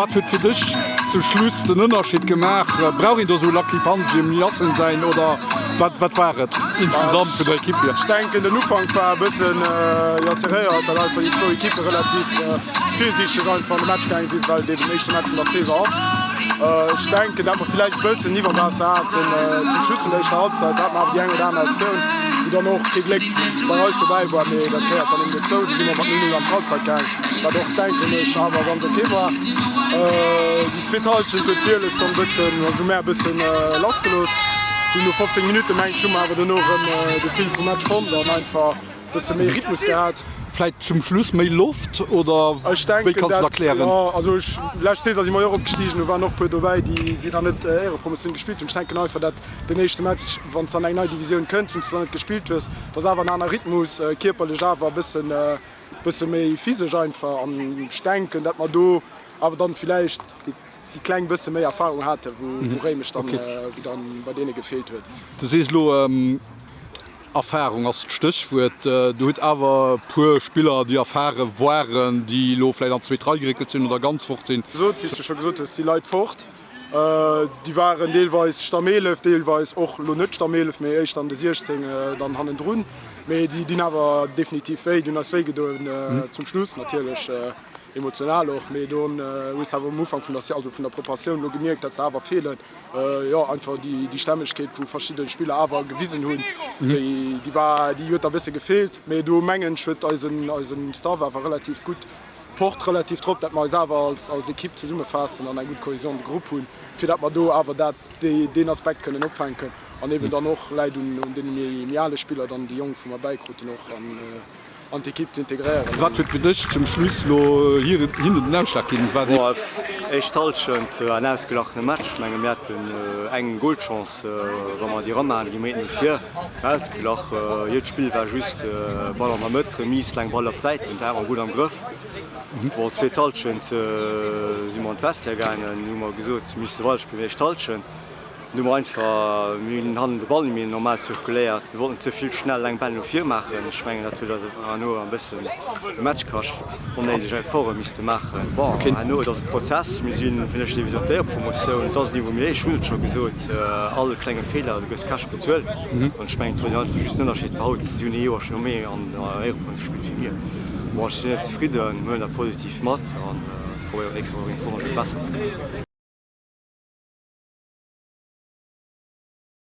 Wat huet fir dech zum Schluss den Ënnerscheed gemaach? Brauch een do esou Lucky Punch um Yassen säin oder wat, wat war et insgesamt vun der Ekipp hier? Ech denken den Ufank war e bëssen, jo, serréiert, well einfach déi zwou Ekippe relativ virsiichteg einfach an de Match gaange sinn, well et eben den éischte Match vun der Saison ass. Ech denken, dat mer villäicht e bëssen Iwwerwaasser haten zum Schluss vun der éischter Halbzeit, hat mer awer déi eng oder aner Aktioun, wou dann och kee Gléck bei eis dobäi war, mee dat gehéiert dann eben dozou. Du si mer mat 0, 0 an d'Halbzeit gaang, wat och, denken ech, awer ganz ok war. Déi zweet Halschent huet Bieles dann e bëssen, also hu mär e bëssen lassgelooss. Dunn no 15 Minutte mengen ech hu mer awer dono erëm de Fil vum Match fonnt an einfach e bësse méi Rhythmus gehat. Vläit zum Schluss méi Loft oder Ech wéi denken kanns du dat, et erklären? jo. Also ech, lescht Saison si mer jo och opgestigen, do waren och puer dobäi, déi déi nach net Éierepromotioun gespillt hunn. Ech denken einfach dat den éischte Match, wann s de an eng nei Divisioun kënns, wou s de nach net gespillt hues, dat ass awer en aner Rhythmus, kierperlech awer e bëssen, bësse méi physesch einfach. An ech denken, dat mer do awer dann villäicht déi kleng bësse méi Erfahrung haten, wou Réimech dann, wou dann bei deene gefeelt huet. Du sees elo, Erfahrung ass d'Stéchwuert. Do hutt awer e puer Spiller, déi erfare waren, déi elo vläicht an d'zweet Rei geréckelt sinn oder ganz fort sinn. Gesot, wéi s de scho gesot hues, si Leit fort. Déi waren deelweis Stammeelef, deelweis och elo net Stammeelef, mee éischter an de 16 dann hannendrun. Mee déi dinn awer definitiv wéi, déi hunn eis wéi gedoen zum Schluss natierlech. Emotional och, mee do hues de awer um Ufank vun der, also vun der Preparatioun elo gemierkt, dat se awer feelen. Jo, einfach déi déi Stemmegkeet, wou verschidde Spiller awer gewisen hunn, déi déi war, déi huet da bësse gefeelt. Mee do mengen ech huet eisen eisen Staff awer relativ gutt, pocht relativ drop, dat mer eis awer als als Ekipp zesummefaassen an eng gutt Cohésion de groupe hunn, fir dat mer do awer dat déi deen Aspekt kënnen opfänken an eben dann och Läit un un deene méi méi ale Spiller dann déi Jonk wou mer bäikruten och an. an d'Ekipp ze integréieren. Wat huet fir dech zum Schluss lo hinnen den Ausschlag ginn? War déi. Boah, éischt Halschent war en ausgeglachene Match. Ech menge mir haten eng Golchance, wa mer déi ramaachen, gi mir 1-0 vir. War ausgeglach, hiert Spill war just Ball an der Mëtt, Remise, laang Ball op d'Säiten, dat hate mer gutt am Grëff. Bon, zweet Halschent si mer an d'Vestiaire gaangen, hu mer gesot, mir misse weiderspillen wéi éischt Halschent. Hunn mer einfach, mir hunn hannen de Ball net méi normal zirkuléiert, mir wollten ze vill schnell laang Bäll no vir maachen. Ech mengen dat huet eis herno e bëssen de Match kascht, onnéideg Efforte misste maachen. Bon, herno, et ass e Prozess, mir si vun éischter Divisioun op d'Éierepromotioun, et ass en Niveau méi héich, ech hunn et scho gesot, all klenge Feeler, du gëss Cash bezuelt. An ech mengen et huet einfach just den Ënnerscheed war haut, si hunn ee Joer scho méi an der Éierepromotioun gespillt wéi mir. Bon, ech sinn net zefridden, mir huelen dat positiv mat a probéieren d'nächst Woch erëm d'Ronn besser ze maachen.